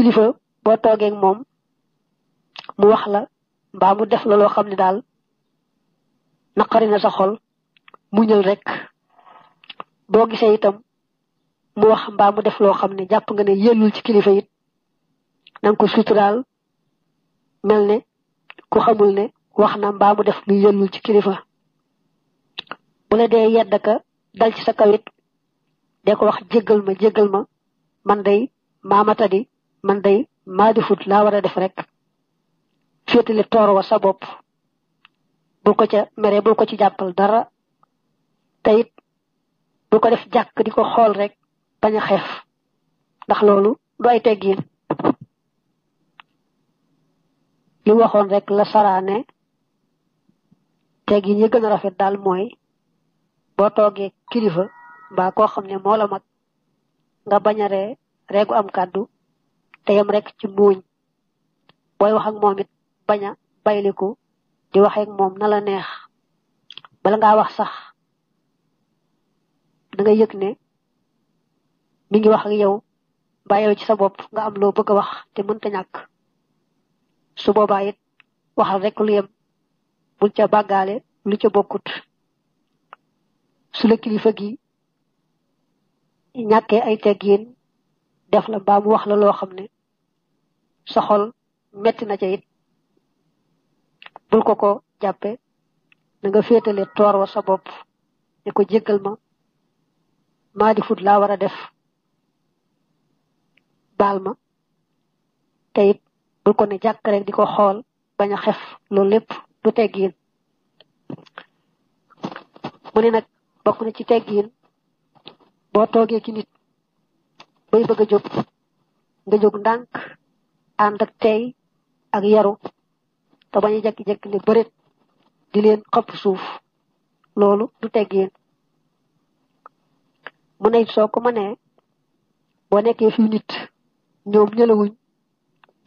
kilifa boo toogee ak moom mu wax la mbaa mu def la loo xam ne daal naqari na sa xol muñal rek. boo gisee itam mu wax mbaa mu def loo xam ne jàpp nga ne yellul ci kilifa it nanga ko suturaal mel ne ku xamul ne wax na mbaa mu def lu yellul ci kilifa. bu la dee yedd ka dal ci sa kawit de ko wax jéggal ma man day maamatadi man day maa defut laa war a def rek féetale toor wa sa bopp bul ko ca mere bul ko ci jàppal dara te it bul ko def jàkk di ko xool rek bañ a xeef ndax loolu du ay teggiin. li waxoon rek la saraane teggiin yi gën a rafet daal mooy boo toogee kilifa mbaa koo xam ne moo la mag nga bañ a ree reegu am kàddu te yam rek ci muuñ booy wax ak moom it bañ a bayliku di wax ak moom na la neex bala ngaa wax sax da nga yëg ne mi ngi wax ak yow mbaa yow ci sa bopp nga am loo bëgg a wax te mënta ñàkk su boobaa it waxal rek lu yem bul ca bàggaale lu ca bokkut. su la kilifa gi ñàkkee ay teggiin def la mbaa mu wax la loo xam ne sa xol metti na ca it bul ko jàppe na nga féetale toor wa sa bopp ne ko jéggal ma maa di fut laa war a def baal ma te it bul ko ne jàkk rek di ko xool bañ a xef loolu lépp du teggiin. mu ne nag bokk na ci teggiin boo toogee ki nit bay bëgg a jóg nga jóg ndànk ànd ak tey ak yaru te bañ a jekki-jekki ne bëreet di leen xëpp suuf loolu du teggiin. mu ne soo ko mënee boo nekkee fi nit ñoom nelawuñ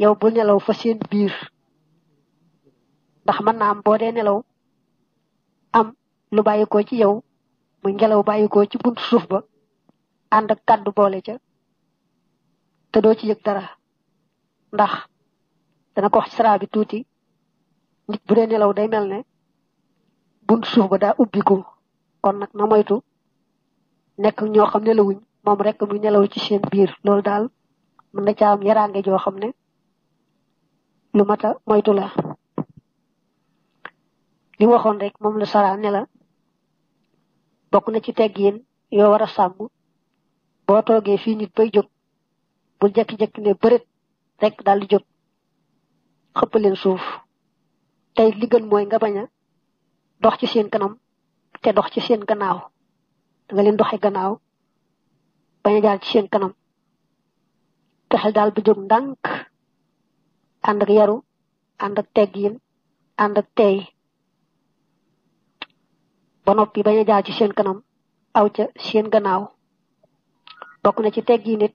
yow bul nelaw fa seen biir ndax mën naa am boo dee nelaw am lu bàyyikoo ci yow muy ngelaw bàyyikoo ci buntu suuf ba ànd ak kàddu boole ca te doo ci yëg dara ndax dana ko wax ci saraa bi tuuti nit bu dee nelaw day mel ne buntu suuf ba daa ubbiku kon nag na moytu nekk ñoo xam nelawuñ moom rek muy nelaw ci seen biir loolu daal mën na ca am yaraange joo xam ne lu mata moytu la. li waxoon rek moom la saraa ne la bokk na ci teggiin yoo war a sàmm boo toogee fii nit bay jóg bul jekki-jekki ne bëreet rek daal di jóg xëpp leen suuf tey li gën mooy nga bañ a dox ci seen kanam te dox ci seen gannaaw da nga leen doxe gannaaw bañ a jaar ci seen kanam fexeel daal bu jóg ndànk ànd ak yaru ànd ak teggiin ànd ak tey ba noppi bañ a jaar ci seen kanam aw ca seen gannaaw. bokk na ci teggi nit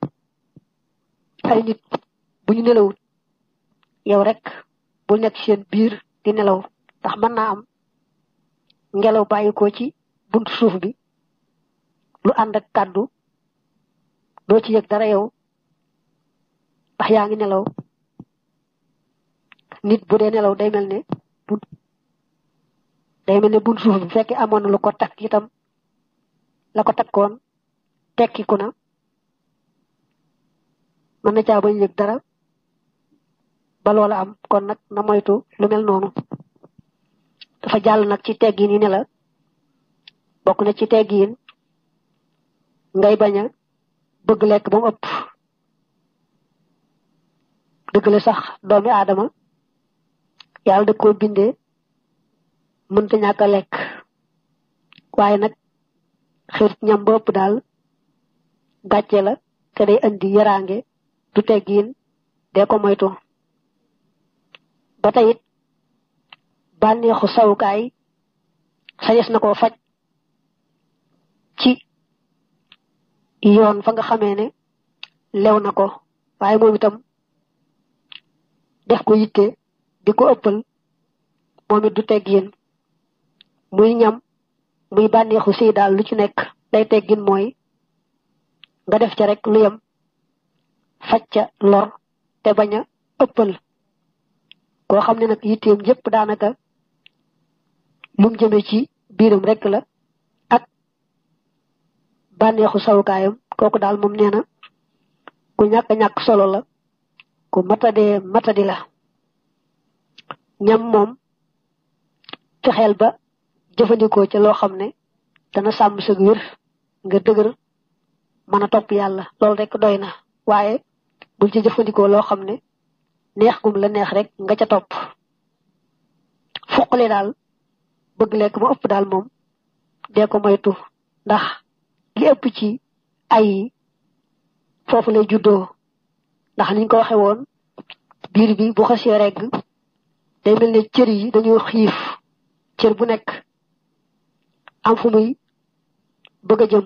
ay nit bu ñu nelawut yow rek bul nekk seen biir di nelaw ndax mën naa am ngelaw bàyyikoo ci buntu suuf bi lu ànd ak kàddu doo ci yëg dara yow ndax yaa ngi nelaw. nit bu dee nelaw day mel ne buntu suuf bi bu fekkee amoon na lu ko takk itam la ko takkoon tekkiku na mën na caa bañ yëg dara ba loola am kon nag na moytu lu mel noonu. dafa jàll nag ci teggiin yi ne la bokk na ci teggiin ngay bañ a bëgg lekk ba mu ëpp dëgg la sax doomi aadama yàlla da koo bindee mënta ñàkk a lekk waaye nag xeet ñam ba ëpp daal gàcce la te day andi yaraange du teggiin dee ko moytu. ba tey it bànneexu sawukaay sañes na koo faj ci yoon fa nga xamee ne lew na ko waaye moom itam def ko yitte di ko ëppal moom it du teggiin. muy ñam muy bànneexu sëy daal lu ci nekk day teggin mooy nga def ca rek lu yem faj ca lor te bañ a ëppal koo xam ne nag yitteem yépp daanaka lum jëme ci biiram rek la ak bànneexu sawukaayam kooku daal moom nee na ku ñàkk solo la ku matadi la ñam moom fexeel ba jëfandikoo ca loo xam ne dana sàmm sa wér nga dëgër mën a topp yàlla loolu rek doy na waaye bul ci jëfandikoo loo xam ne neex gum la neex rek nga ca topp fuqale daal bëgg lekk mu ëpp daal moom dee ko moytu ndax li ëpp ci ay foofu lay juddoo ndax niñ ko waxe woon biir bi bu xasee regg day mel ne cër yi dañoo xiif cër bu nekk am fu muy bëgg a jëm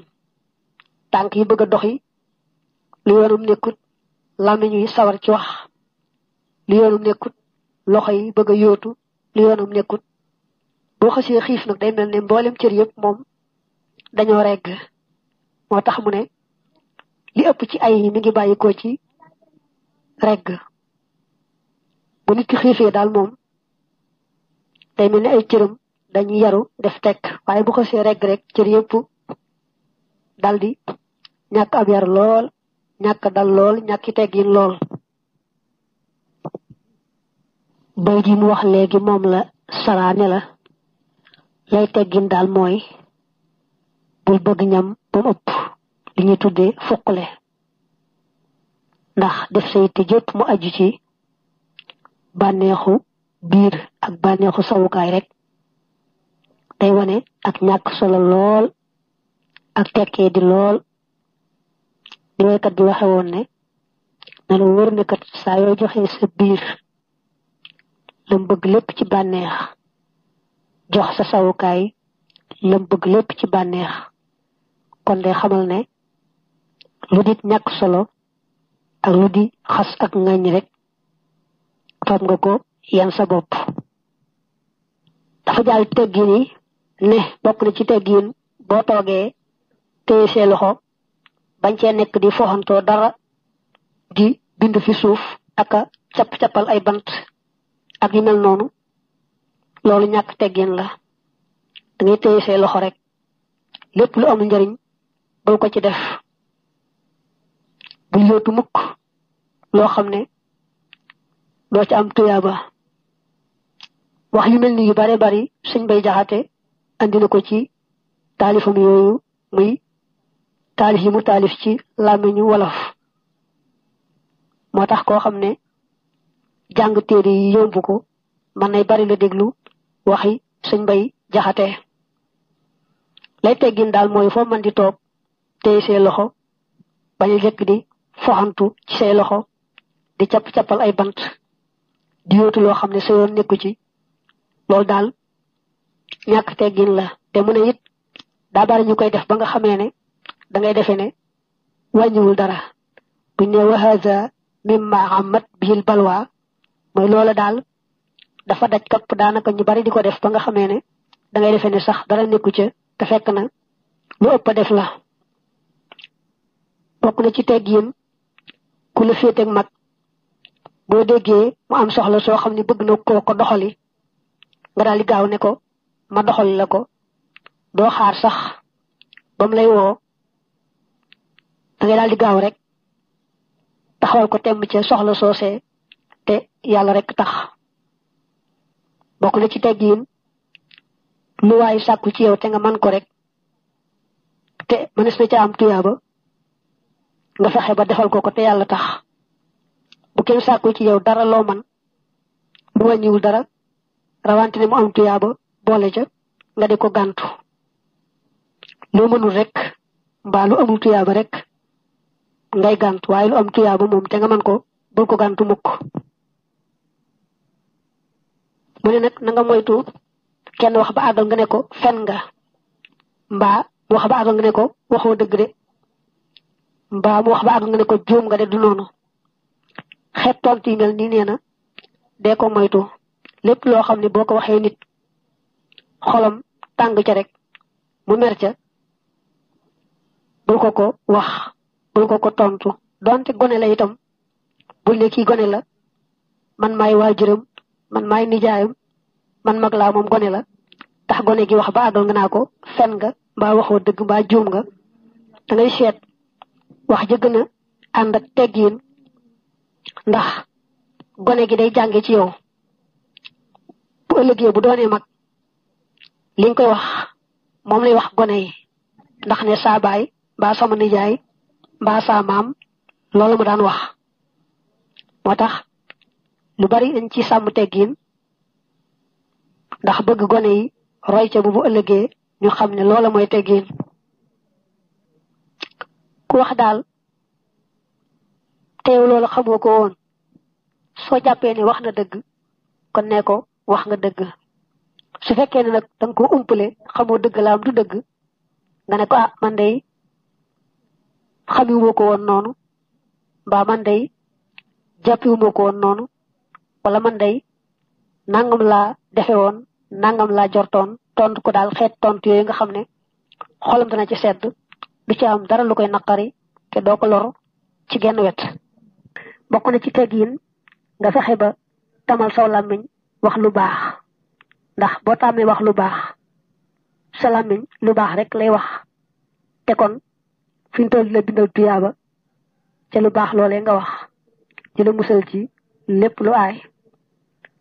tànk yi bëgg a doxi lu yoonum nekkut làmmiñ yi sawar ci wax lu yoonum nekkut loxo yi bëgg a yóotu lu yoonum nekkut boo xasee xiif nag day mel ne mboolem cër yëpp moom dañoo regg moo tax mu ne li ëpp ci ay mi ngi bàyyikoo ci regg bu nit ki xiifee daal moom day mel ne ay cëram dañuy yaru def tekk waaye bu xasee regg rek cër yëpp daldi ñàkk ab yar lool ñàkk dal lool ñàkki teggin lool bay ji mu wax léegi moom la saraane la lay teggin daal mooy bul bëgg ñam ba mu ëpp li ñuy tuddee fuqale ndax def sa yitte jëpp mu aju ci bànneexu biir ak bànneexu sawukaay rek day wane ak ñàkk solo lool ak tekkee di lool di waykat bi waxe woon ne na la wër ne kat saa yoo joxee sa biir lam bëgg lépp ci bànneex jox sa sawukaay lam bëgg lépp ci bànneex kon day xamal ne lu di ñàkk solo ak lu di xas ak ŋàññ rek fab nga ko yan sa bopp dafa jàll teggin yi ne bokk na ci teggin boo toogee téye see loxo bañ cee nekk di foxantoo dara di bind fi suuf ak a capp-cappal ay bant ak yu mel noonu loolu ñàkk teggin la da ngay téye see loxo rek lépp lu amul njariñ bul ko ci def bul yóotu mukk loo xam ne doo ci am tuyaaba wax yu mel ni yu bare bari sëñ Bay Jaxate andi na ko ci taalifam yooyu muy taalif yi mu taalif ci làmmiñu wolof moo tax koo xam ne jàng téere yi yombu ko mën nay bari la déglu waxi sëñ Bay Jaxate lay teggin daal mooy foo mën di toog téye say loxo bañ a jekk di foxantu ci say loxo di capp-cappal ay bant di yóotu loo xam ne sa yoon nekku ci loolu daal ñàkk teggin la te mu ne it daa bari ñu koy def ba nga xamee ne da ngay defee ne wàññiwul dara buñ ne wa haza mimma amat bihil balwa mooy loola daal dafa daj kapp daanaka ñu bari di ko def ba nga xamee ne da ngay defee ne sax dara nekku ca te fekk na lu ëpp def la bokk na ci teggin ku la féeteeg mag boo déggee mu am soxla soo xam ne bëgg na koo ko doxali nga daal di gaaw ne ko ma doxali la ko doo xaar sax ba mu lay woo da ngay daal di gaaw rek taxawal ko temm ca soxla soosee te yàlla rek tax bokk na ci teggin lu waay sàkku ci yow te nga man ko rek te mënees na ca am tuyaaba nga fexe ba defal ko te yàlla tax bu kenn sàkku ci yow dara loo man lu wàññiwul dara rawante ne mu am tuyaaba boole ca nga di ko gàntu loo mënul rek mbaa lu amul tuyaaba rek ngay gàntu waaye lu am tuyaaba moom te nga man ko bul ko gàntu mukk mu ne nag na nga moytu kenn wax ba àggal nga ne ko fen nga mbaa mu wax ba àggal nga ne ko waxoo dëgg de mbaa mu wax ba àggal nga ne ko juum nga de du noonu xeet tontu yi mel nii nee na dee ko moytu lépp loo xam ne boo ko waxee nit xolam tàng ca rek mu mer ca bul ko ko wax bul ko ko tontu donte gone la itam buñ ne kii gone la man maay waajuram man maay nijaayam man mag laa moom gone la tax gone gi wax ba àggal nga naa ko fen nga mbaa waxoo dëgg mbaa juum nga da ngay seet wax ja gën a ànd ak teggiin ndax gone gi day jànge ci yow bu ëllëgee bu doonee mag li nga koy wax moom lay wax gone yi ndax ne saa baay mbaa sama nijaay mbaa saa maam loolu mu daan wax moo tax lu bari dañ ci sàmm teggiin ndax bëgg gone yi roy ca bu ëllëgee ñu xam ne loola mooy teggiin ku wax daal teew loolu xamoo ko woon soo jàppee ne wax na dëgg kon ne ko wax nga dëgg su fekkee ne nag danga ko umpale xamoo dëgg la am du dëgg nga ne ko ah man day xamiwuma ko woon noonu mbaa man day jàppiwuma ko woon noonu wala man day nangam laa defe woon nangam laa jortoon tontu ko daal xeet tontu yooyu nga xam ne xolam dana ci sedd du ci am dara lu koy naqari te doo ko lor ci genn wet bokk na ci teggiin nga fexe ba tamal saw làmmiñ wax lu baax ndax boo tàmmee wax lu baax sa làmmiñ lu baax rek lay wax te kon fi ñu toll la bindal tuyaaba ca lu baax loolee nga wax di la musal ci lépp lu aay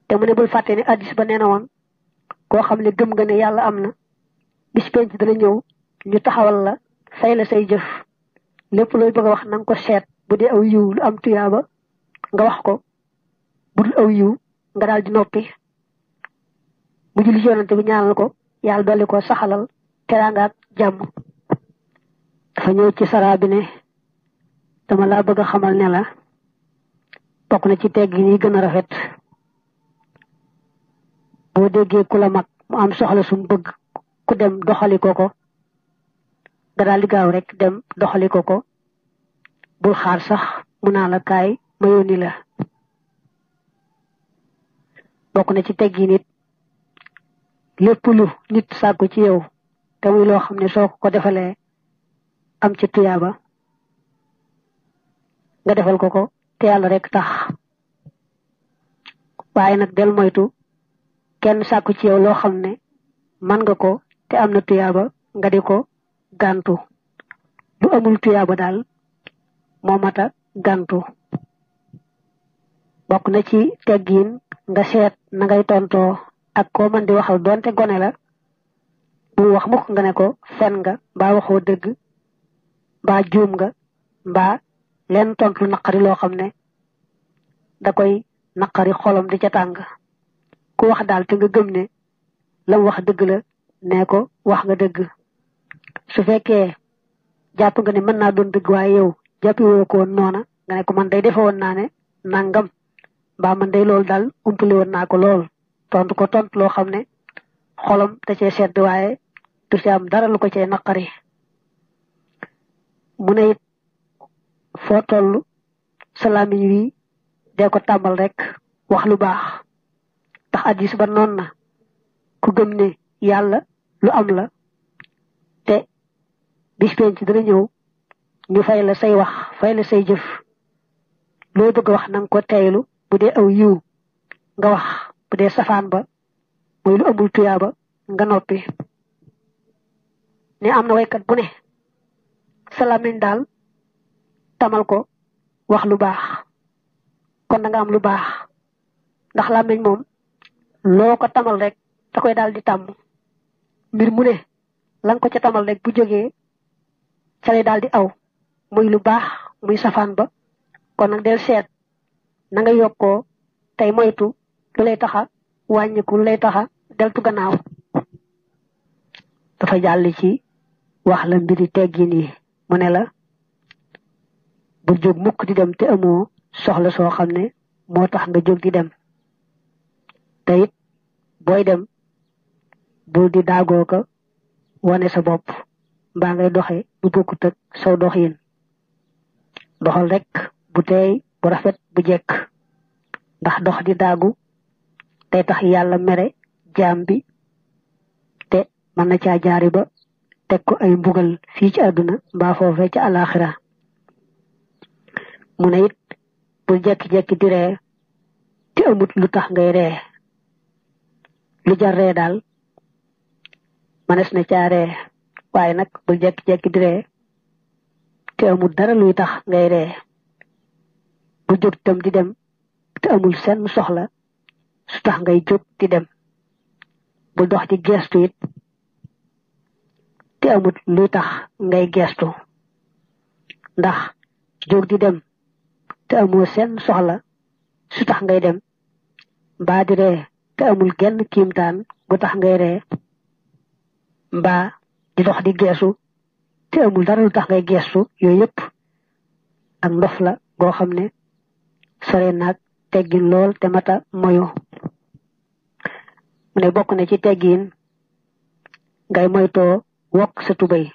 te mu ne bul fàtte ne addis ba nee na woon koo xam ne gëm nga ne yàlla am na bis penc dana ñëw ñu taxawal la fay la say jëf lépp looy bëgg a wax na nga ko seet bu dee aw yiw lu am tuyaaba nga wax ko bu dul aw yiw nga daal di noppi mu julli ci yonante bi ñaanal ko yàlla dolli ko saxalal teraanga ak jàmm dafa ñëw ci saraa bi ne dama laa bëgg a xamal ne la bokk na ci teggin yi gën a rafet boo déggee ku la mag mu am soxla sum bëgg ku dem doxali ko nga daal di gaaw rek dem doxali ko bul xaar sax mu naa la kaay ma yónni la bokk na ci teggi nit lépp lu nit sàkku ci yow te muy loo xam ne soo ko defalee am ci tuyaaba nga defal ko te yàlla rek tax waaye nag del moytu kenn sàkku ci yow loo xam ne man nga ko te am na tuyaaba nga di ko gàntu lu amul tuyaaba daal moo mata gàntu bokk na ci teggiin nga seet na ngay tontoo ak koo mën di waxal doonte gone la bu wax mukk nga ne ko fen nga mbaa waxoo dëgg mbaa juum nga mbaa leen tontu lu naqari loo xam ne da koy naqari xolam di ca tàng ku wax daal te nga gëm ne lam wax dëgg la nee ko wax nga dëgg su fekkee jàpp nga ne mën naa doon dëgg waaye yow jàppi woo ko woon noona nga ne ko man day defe woon naa ne nangam mbaa man day loolu daal umpali woon naa ko lool tontu ko tontu loo xam ne xolam da cee sedd waaye du ci am dara lu ko cee naqari mu ne it foo toll sa làmmiñ wi dee ko tàmbal rek wax lu baax ndax addis ba noon na ku gëm ne yàlla lu am la te bis penc dana ñëw ñu fay la say wax fay la say jëf loo bëgg wax nanga ko teylu bu dee aw yiw nga wax bu dee safaan ba muy lu amul tuyaaba nga noppi ne am na waykat bu ne sa làmmiñ daal tamal ko wax lu baax kon da nga am lu baax ndax làmmiñ moom loo ko tamal rek da koy daal di tàmm mbir mu ne lan ko ca tamal rek bu jógee ca lay daal di aw muy lu baax muy safaan ba kon nag del seet na nga yokkoo tey moytu lu lay taxa wàññiku lu lay taxa deltu gannaaw dafa jàll ci wax la mbiri teggin yi mu ne la bu jóg mukk di dem te amoo soxla soo xam ne moo tax nga jóg di dem te it booy dem bul di daagoo ko wane sa bopp mbaa ngay doxe bu bokkut ak saw doxin doxal rek bu teey bu rafet bu jekk ndax dox di daagu tey tax yàlla mere jaam bi te mën na caa jaari ba teg ko ay mbugal fii ci àdduna mbaa foofee ci alaxira mu ne it bul jekki-jekki di ree te amut lu tax ngay ree. lu jar ree daal manes na caa ree waaye nag bul jekki-jekki di ree te amul dara luy tax ngay ree. bu jóg tam di dem te amul seen soxla su tax ngay jóg di dem. bul dox di gestu it te amul luy tax ngay gestu, ndax jóg di dem te amul seen soxla su tax ngay dem mbaa di ree te amul genn kiimtaan gu tax ngay ree mbaa di dox di geesu te amul dara lu tax ngay geestu, yooyu yëpp ak ndof la goo xam ne sore naag teggin lool te mata moyu. mu ne bokk na ci teggin ngay moytoo wokk sa tubéy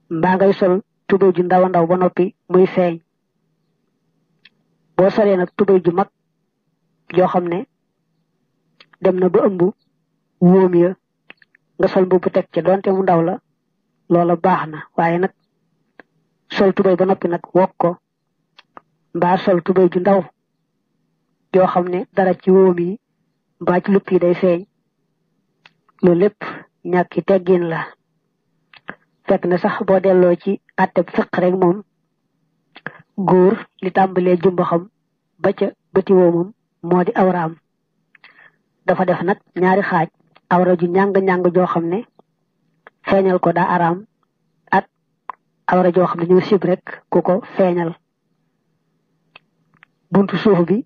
mbaa ngay sol tubéy ju ndaw a ndaw ba noppi muy feeñ. boo solee nag tubéy ju mag joo xam ne dem na ba ëmb wóom ya nga sol mbubb teg ca donte mu ndaw la loola baax na, waaye nag sol tubéy ba noppi nag wokk ko mbaa sol tubéy ju ndaw joo xam ne dara ci wóom yi mbaa ci lupp yi day feeñ, loolu lépp ñàkki teggin la. fekk na sax boo delloo ci àtteb fiq rek moom góor li tàmbalee jumbaxam ba ca bëti woomam moo di awraam. dafa def nag ñaari xaaj, awra ju ñàng-ñàng joo xam ne feeñal ko daa araam ak awra joo xam ne ñu sib rek ku ko feeñal. buntu suuf bi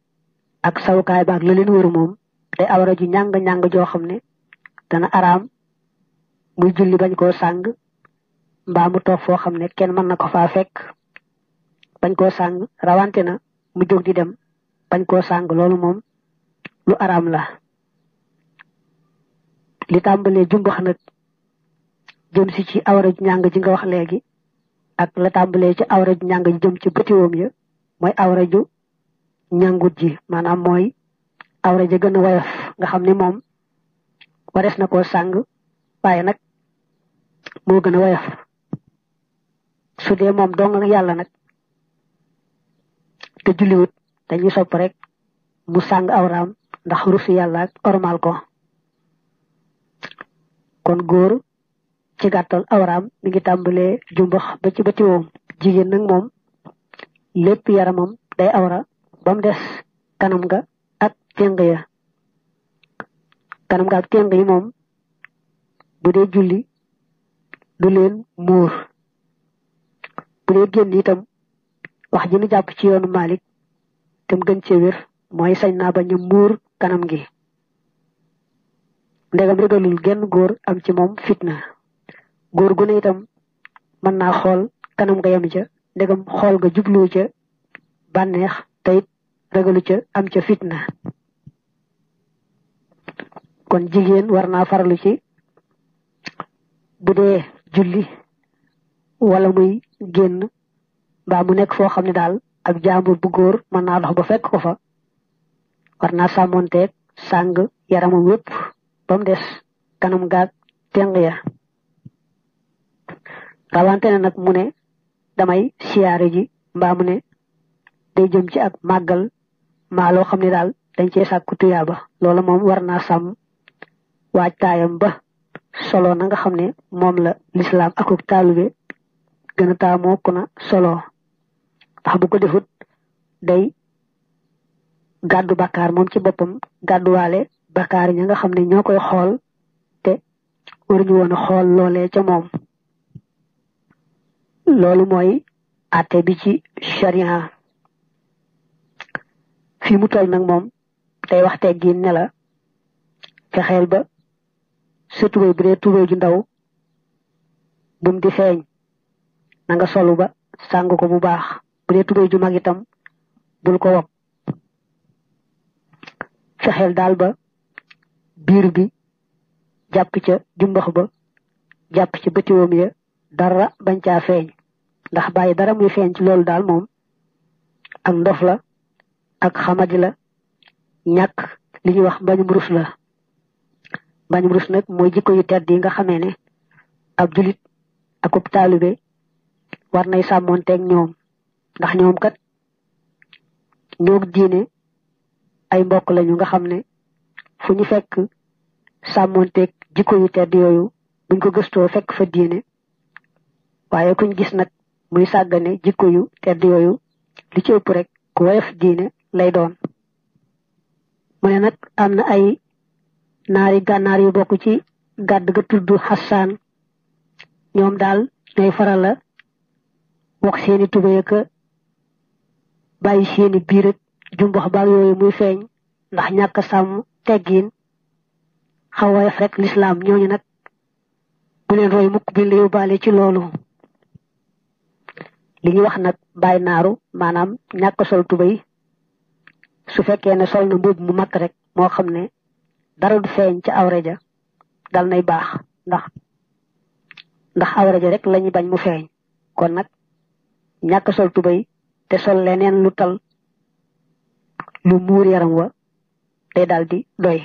ak sawukaay ba ak la leen wër moom day awra ju ñàng-ñàng joo xam ne dana araam muy julli bañ koo sàng mbaa mu toog foo xam ne kenn mën na ko faa fekk bañ koo sàng, rawante na mu jóg di dem bañ koo sàng, loolu moom lu araam la. li tàmbalee jumbax nag jëm si ci awra ju ñàng ji nga wax léegi ak la tàmbalee ci awra ju ñàng ji jëm ci bëtiwoom ya mooy awra ju ñàngut ji, maanaam mooy awra ja gën a woyof nga xam ni moom warees na koo sàng waaye nag moo gën a woyof. su dee moom dong ak yàlla nag te julliwut dañuy sopp rek mu sàng awraam ndax rusu yàlla ak ormal ko. kon góor ci gàttal awraam mi ngi tàmbalee jumbax ba ci bëtiwoom. jigéen nag moom lépp yaramam day awra ba mu des kanam ga ak téng ya. kanam ga ak téng yi moom bu dee julli du leen muur. bu dee génn itam wax ji nu jàpp ci yoonu Malik te mu gën cee wér mooy sañ naa bañ a muur kanam gi ndegam regalul genn góor am ci moom fitna. góor gu ne itam mën naa xool kanam nga yem ca ndegam xool nga jublu ca bànneex te it regalu ca am ca fitna. kon jigéen war naa farlu ci bu dee julli wala muy génn mbaa mu nekk foo xam ne daal ak jaambur bu góor mën naa dox ba fekk ko fa, war naa sàmmonteeg sàng yaramam wépp ba mu des kanam gaag teng ya. rawante na nag mu ne damay siyaare ji mbaa mu ne day jëm ci ak màggal maa loo xam ne daal dañ cee sàkku tuyaaba, loola moom war naa sàmm waajtaayam ba solo na nga xam ne moom la lislaam akuk taalube gën a taamoo ku na solo. ndax bu ko defut day gàddu bakkaar moom ci boppam gàdduwaale bakkaar ña nga xam ne ñoo koy xool te waruñu woon a xool loolee ca moom. loolu mooy àtte bi ci sharia. fi mu toll nag moom day wax teggin ne la fexeel ba sa tubéy bu dee tubéy ju ndaw bum di feeñ na nga solu ba sàng ko bu baax. bu dee tubéy ju mag itam bul ko wop. fexeel daal ba biir bi jàpp ca jumbax ba jàpp ci bëtiwoom ya dara bañ caa feeñ, ndax bàyyi dara muy feeñ ci loolu daal moom ak ndof la ak xamadi la, ñàkk li ñuy wax mbañum rus la. mbañum rus nag mooy jikko yu tedd yi nga xamee ne ab julit akub taalibe war nay sàmmoonteeg ñoom, ndax ñoom kat ñoog diine ay mbokk lañu nga xam ne fu ñu fekk sàmmonteeg jikko yu tedd yooyu buñ ko gëstoo fekk fa diine waaye kuñ gis nag muy sàggane jikko yu tedd yooyu li ci ëpp rek ku woyof diine lay doon. mu ne nag am na ay naari gànnaar yu bokk ci gàdd ga tudd Xasaan ñoom daal ñooy faral la wax seeni tubéy ka bàyyi seeni biir ak jumbax baag yooyu muy feeñ ndax ñàkk sàmm teggiin xaw woyof rek lislaam ñooñu nag bu leen roy mukk bi la yóbbaale ci loolu. li ñu wax nag bàyyi naaru maanaam ñàkk sol tubéy su fekkee ne sol na mbubb mu mag rek moo xam ne dara du feeñ ca awra ja dal nay baax ndax awra ja rek lañuy bañ mu feeñ kon nag ñàkk sol tubéy te sol leneen lu tal lu muur yaram wa day daldi doy.